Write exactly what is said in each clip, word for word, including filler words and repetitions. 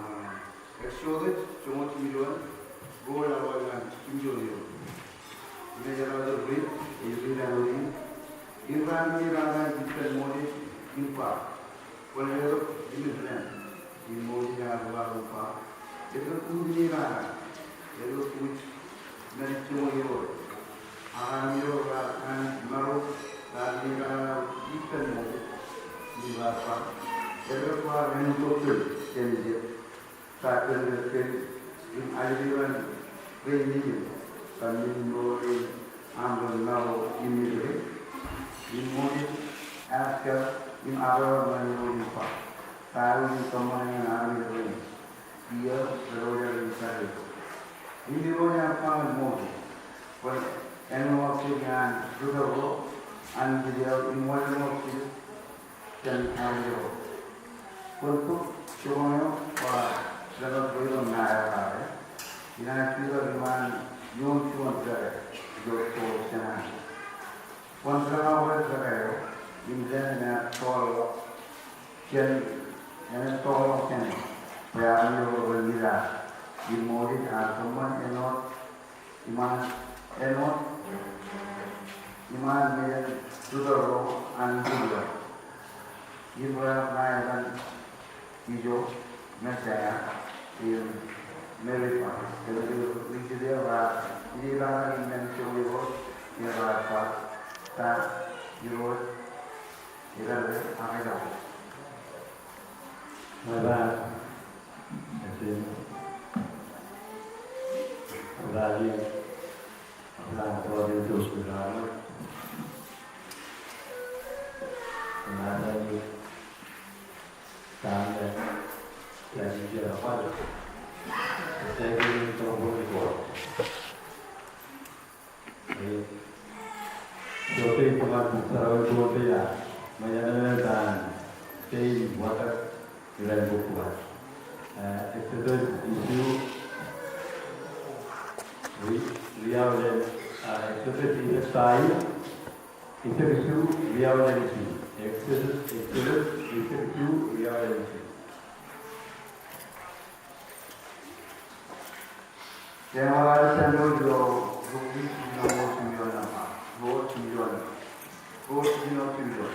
ṃōṇōṇō. Exodus joñoul jimjuon, ruo ḷọk ñan jimjuon eoon. Im ej ḷọk ri, ej ri ḷọk ri. Im raan ṃōṇōṇō ippān Moses im ba, kwōn letok imej ḷeem. Im Moses ear ba, ba, etke kwōj ḷetok, etke kwōj ṃan joñoul eoon? Ak armej ro raar, an, maro raar ḷetok ippān Moses im ba, etke kwaar āinwōt kōj jān Ijipt? Ta kōn ke kōm im ajri ro rein nejin, ta men ro rein aṃ ren maro im ri? Im Moses ear jar im aḷap ñan Irooj im ba, ta eo in kōṃṃane ñan armej rein? Iiō, Irooj ear ri kake. Im Irooj ear ba ñan Moses, kwōn āinwōt kōj ñan ri tōl ro an Israel im wōnṃaanḷọk kōj jān armej ro. Kwōn bōk joñan eo ba Reḷap ro itok ṇae eo raar, inaaj jutak iṃaan ioon juon jekā, ioon juon jekā. Kwōn jekā bwe jekā eo im jān enaaj tọọrḷọk jān, enaaj tọọrḷọk jān bwe armej ro ren idaak. Im Moses ear kōṃṃan āinwōt iṃaan, āinwōt iṃaan mejān ri tōl ro an Israel. Im raar ṇa etan ijo Messiah im Meribah. Kōn ke ri Israel raar idaak im men joñoul eoon im raar ba, ta Irooj etal ak etal. Ṃōj bar. Ej, ej, Ej, ijin eo bar. Ej, ijin eo bar. Ej, ijin eo bar. Ej, Exodus issue, ri, ri aolep, ah, Exodus issue, issue, ri aolep issue. Exodus, Exodus issue, ri aolep issue. Jeṃḷọk jān ro ro, ro ri jimjuon, ro jimjuon, ro jimjuon, ro jimjuon.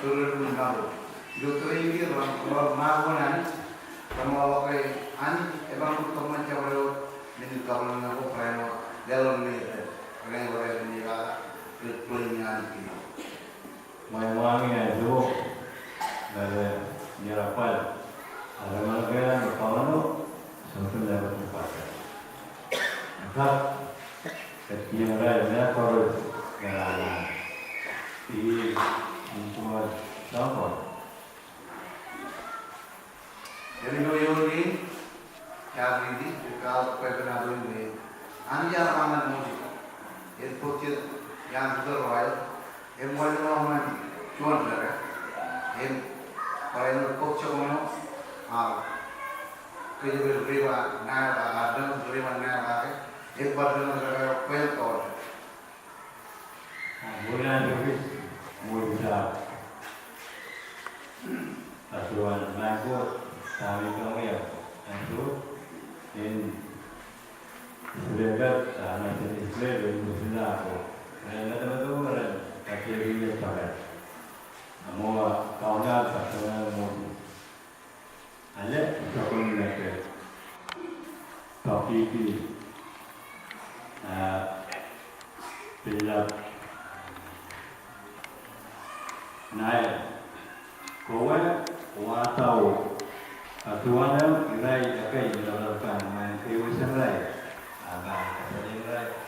Tōre ri nabōj. Ijo tōre in ke rej ṃakūtkūt Anij, rej ṃool ke Anij eban ri tōmak jabdewōt men in kabwilōñḷọk ko barāinwōt lelōñ me rej, rej bar ej ba rej bōlen Anij ke. Ṃool ṃool ñe ej itok, ṃool ñe rej bar, rej ṃool ke rej bar ṃool, so rej bar ṃool. Ak, Kōn kiiō ṇe ṇe kōrā ṇe ṇe. Ij im tuṃaad sampon. Ej eo eo in, kar ri di, ej kar kwe kōn ato in ṇe. Anij ear ba ñan Moses. Ej bōk jet iaan Irooj eo. Im wāween eo ṃōk juon ḷọk. Im barāinwōt bōk joñan eo. Ak kōjepel river Nile, ak addoñ river Nile, ak im bar doon ḷọk kwe eo. Ak ṃool an Moses, Moses ear ba juon ṃaan ko, ta eo ej itok ñan Irooj, im Israel, ta eo ej itok ñan Israel, im Israel ko. Ren meto meto ren kajjioñ ri ej jabdewōt. Ak ṃool kauṇaal ba juon Moses. Alen, jokon ṇe ke. Tokiki, ah, pejlap Nael. Kwe, watau, ah, juon eo, rai, ekwe, ilo ḷọk kan, ṃaan, ewi jen rai. Ah, ba, ba jen rai.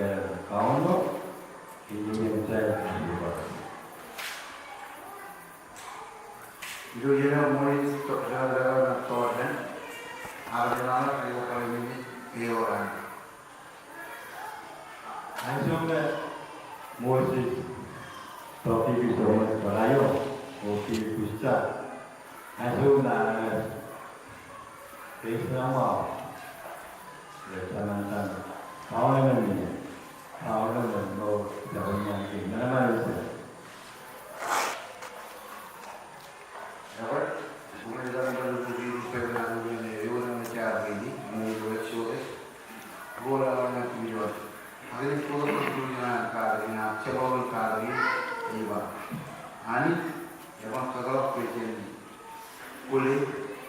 pād ilo Kauno, im ej jab bar. Ilo iien eo ṃool ij tok, tok, tok, tok, tok, Anij bar bless you. Ewōr, bwe ej jab bar lukkuun ewōr ṇe jaar kein, ṇe ewōr eo ej, ewōr eo ej, ewōr eo ej, ak ej bōktok ilo iien an katak in, ak jab bar katak in, ej ba, Anij eban kōtḷọk bwe jen kwōle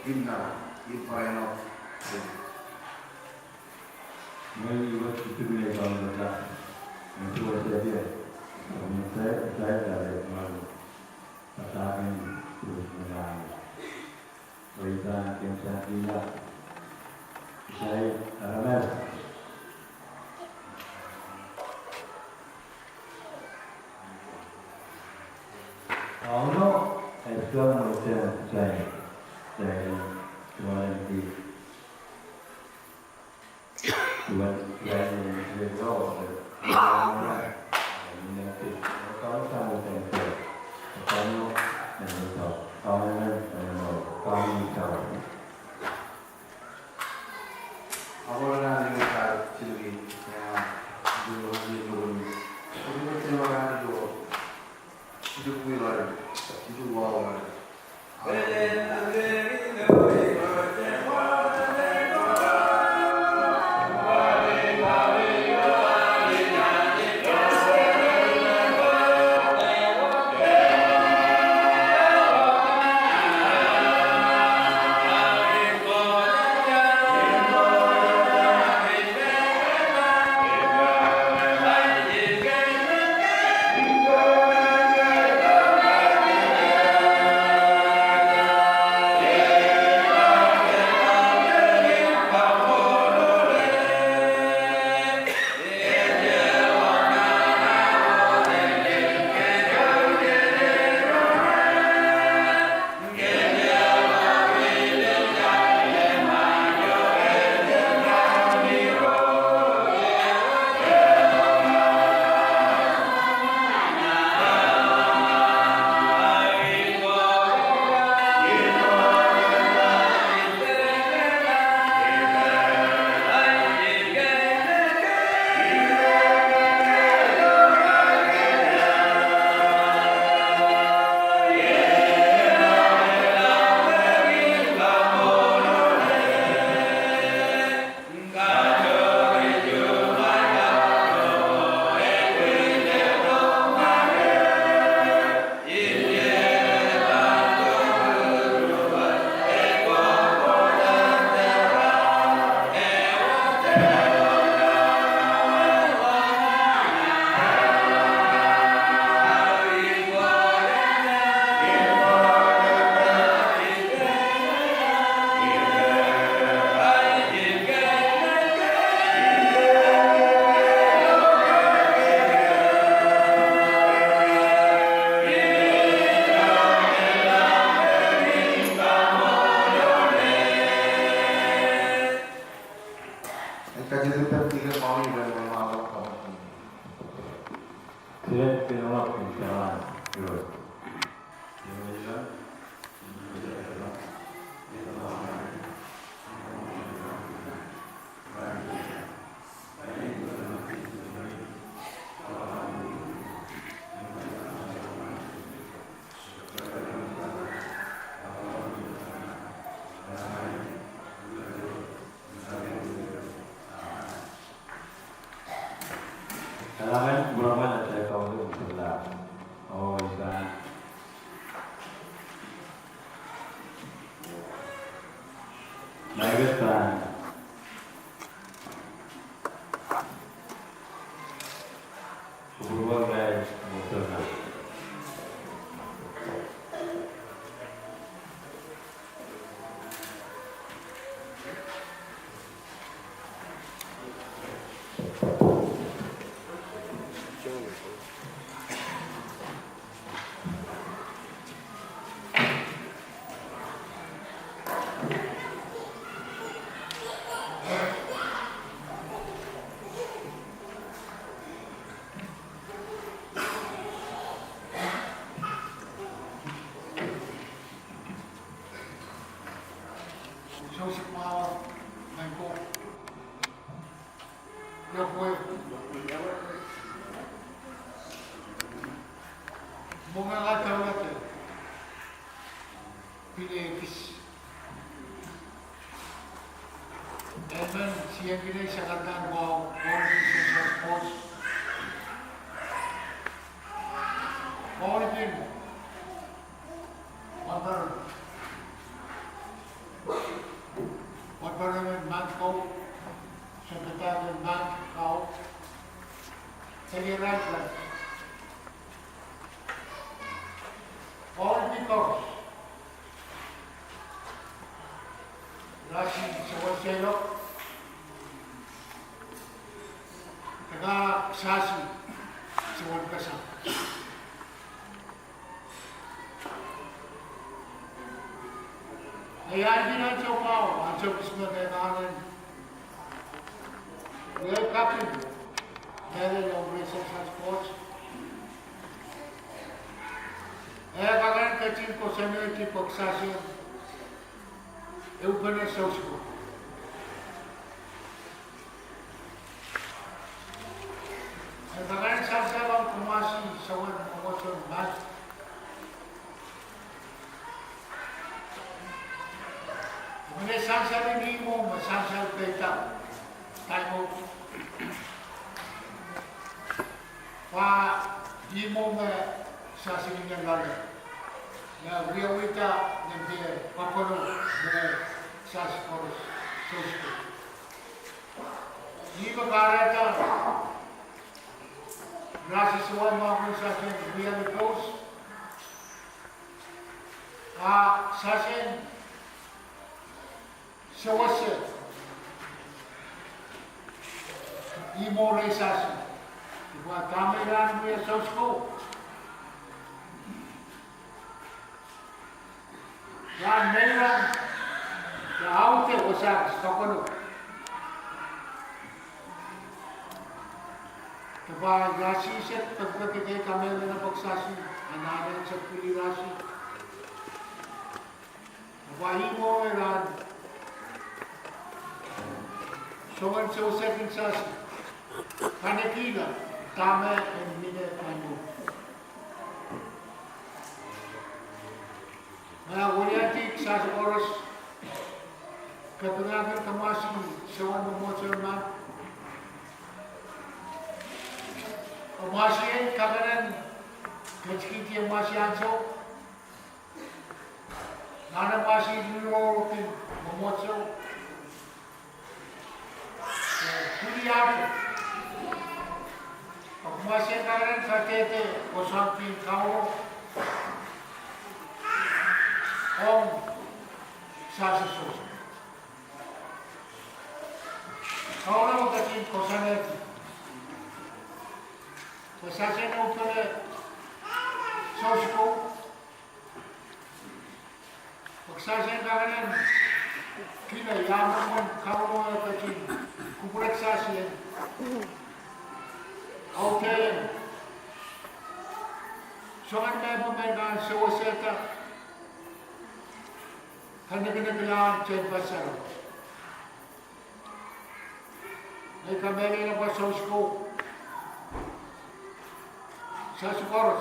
im nōbar im barāinwōt. Edmund, Siankine, Sakartaan, Wau, Wau, Wau, Wau, Wau, Wau, Wau, Wau, Wau, Wau, Wau, Wau, Wau, Wau, Wau, Wau, Ḷasi Sewōn Selọk, kōn Ḷasi Sewōn Kōsam. Ej aikuj in anjọ bao, anjọ kōsmōj eo an, eo ej captain meḷeḷe eo an Rej Sasas Sports. Ekakān kajjien kōsōnōj bōk sasien eubene South Dakota. Ekakān South Dakota ḷọk kōṃṃasi sewōn ṃōṃōj eo an Ṃaat. Eṃṃan ej sansal in imo me sansal peitak, time out. Ba imo me sasien in laḷ eo. Ña riawitak ñan ke Buffalo me sasien koṃṃool South Dakota. Imo kar eta Ḷasi Sewōn Ṃakūṃ, sasien Miami Post. A sasien Sewōse, imo Rej Sasas. Ij ba ta me ilo an ṃwiin South Dakota. Ilo an ṃwiin, ilo aute Ozarks, Pocono. Ij ba ilo an jijet pād ke kameḷeḷe in bōk sasien, an ej jab bwil ilo an. Ij ba imo ilo an. Joñan Sewōse in sasien. Kaṇe kile, ta me en mine ilo an. Ij ba, wōn eo ej sasien koṃṃool. Kōpeḷḷọk in kōṃṃasi sewōn ṃōṃōj eo an Ṃaat. Kōṃṃasi en kakōṇaan, kajjitōk in kōṃṃasi anjọ. Ñan kōṃṃasi in ro ro in ṃōṃōj eo. Bwilōñ eo. Kōṃṃasi en kakōṇaan kajjitōk in kōṃṃasi kaulo. Ṃōṃōj. Sasien Sewōse. Kaulo kajjitōk in kōṃṃane. Bwe sasien eo eubene South Dakota. Bōk sasien kakōṇaan, kile, iaar ṃōṃan kaulo eo kajjitōk in kūbwilōk sasien. Aute eṇ. Joñan map eo me ej kōn Sewōse eta. Kanōkinōk ilo an jān Pasaro. Ij kōmeḷeḷe ilo bar South Dakota. Sasien koṃṃool.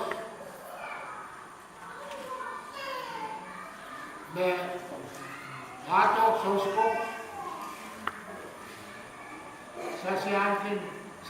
Me ato South Dakota. Sasien anjin,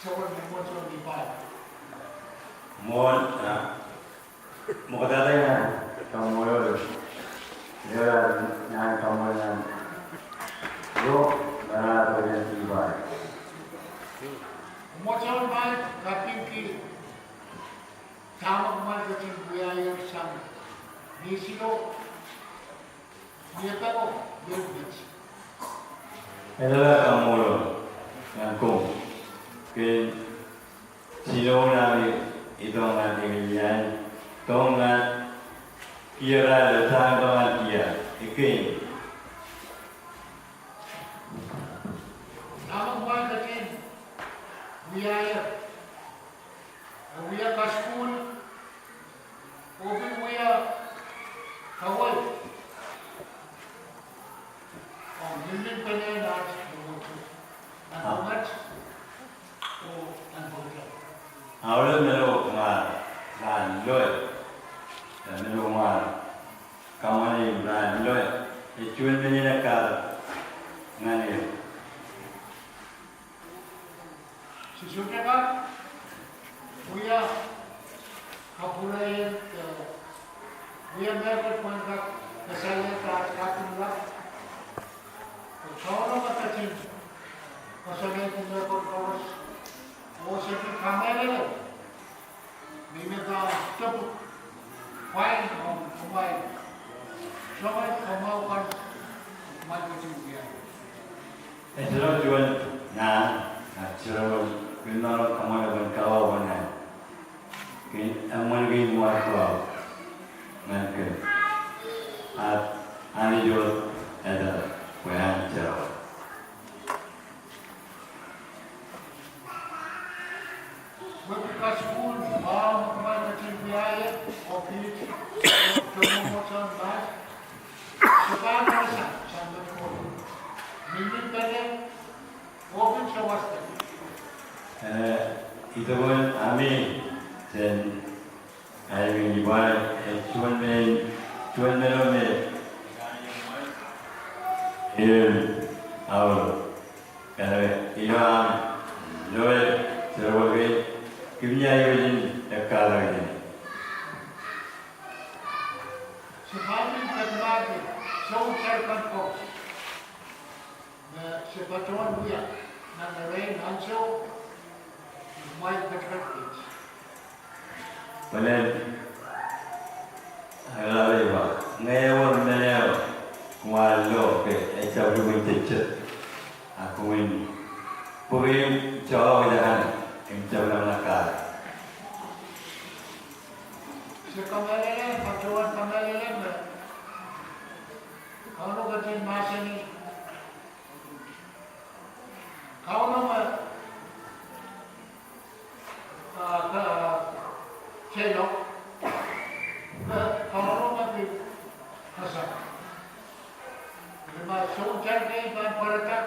Ṃool, a, ṃool, a, ṃoktata ñan kaṃṃoolol. Eo eo ñan kaṃṃoolol ñan ro, ñan ro ñan Libai. Ṃool, ṃool, kapin ki Tama ṃae kajin wiaer sañ. Ni silo, ni epako, ni epako. Eḷap kaṃṃoolol ñan koṃ kōn jinoin ami itok ñan eñin iaan, itok ñan kiiō raar itok ñan kiiō. Eñin. Tama ṃae kajin wiaer. Ewia kaskuul, open wia kawōj. O, men in pād ñan aer, ñan kōṃṃan, o, ñan kōṃṃan. Aolep men eo ṃae, ñan loe. Eo men eo ṃae, kōṃṃane ñan loe. Ej juon men in ekkar ñan eok. Jisōs ej kar wia kabūrein, eh, wia men eo kwōn kar kōsālōt kar kapin ḷọk. Kauno ṃōk kajin kōsōnāik men eo kwōn kar. O, jen kōmeḷeḷe. Ejjeḷọk juon naan, a, ejjeḷọk juon kōn naan kōṃṃan bwe en kōḷọk bwe en kōn eṃṃan kein ṃae kōḷọk ñan kōm. A, Anij eo ej etal bwe en jeḷọk. Eh, itok wōt ami jān Aemi Libai, ej juon men, juon men eo me, im, aolep. Kōnke ilo aṃ loe, jerbal kein, kōm naaj aikuj in ekkar ijin. Jepaaṃ in kōtmake, so jar kōn ko. Ṃōj, jepaaṃ in wia, ñan rein anjọ, ṃae kōtmake. Bōlen, eḷap ej ba, ñe ewōr men eo koṃ ar lo ke ejjab lukkuun jejjet, ak koṃwin bōk im joḷọk ijekaṇe, im jab lōñ ekkar. Jen kōmeḷeḷe, kajjioñ kōmeḷeḷe, Kauno kajin Mashani. Kauno ṃōk, a, kajjioñ, Kauno ṃōk kajjioñ. Im ṃōk juon jar kein ban bōktok.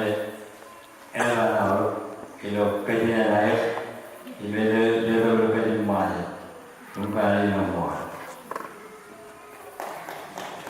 eo eḷap ilo kajin eo aer, ilo letok ilo kajin Ṃajeḷ. Im kar ilo ṃool.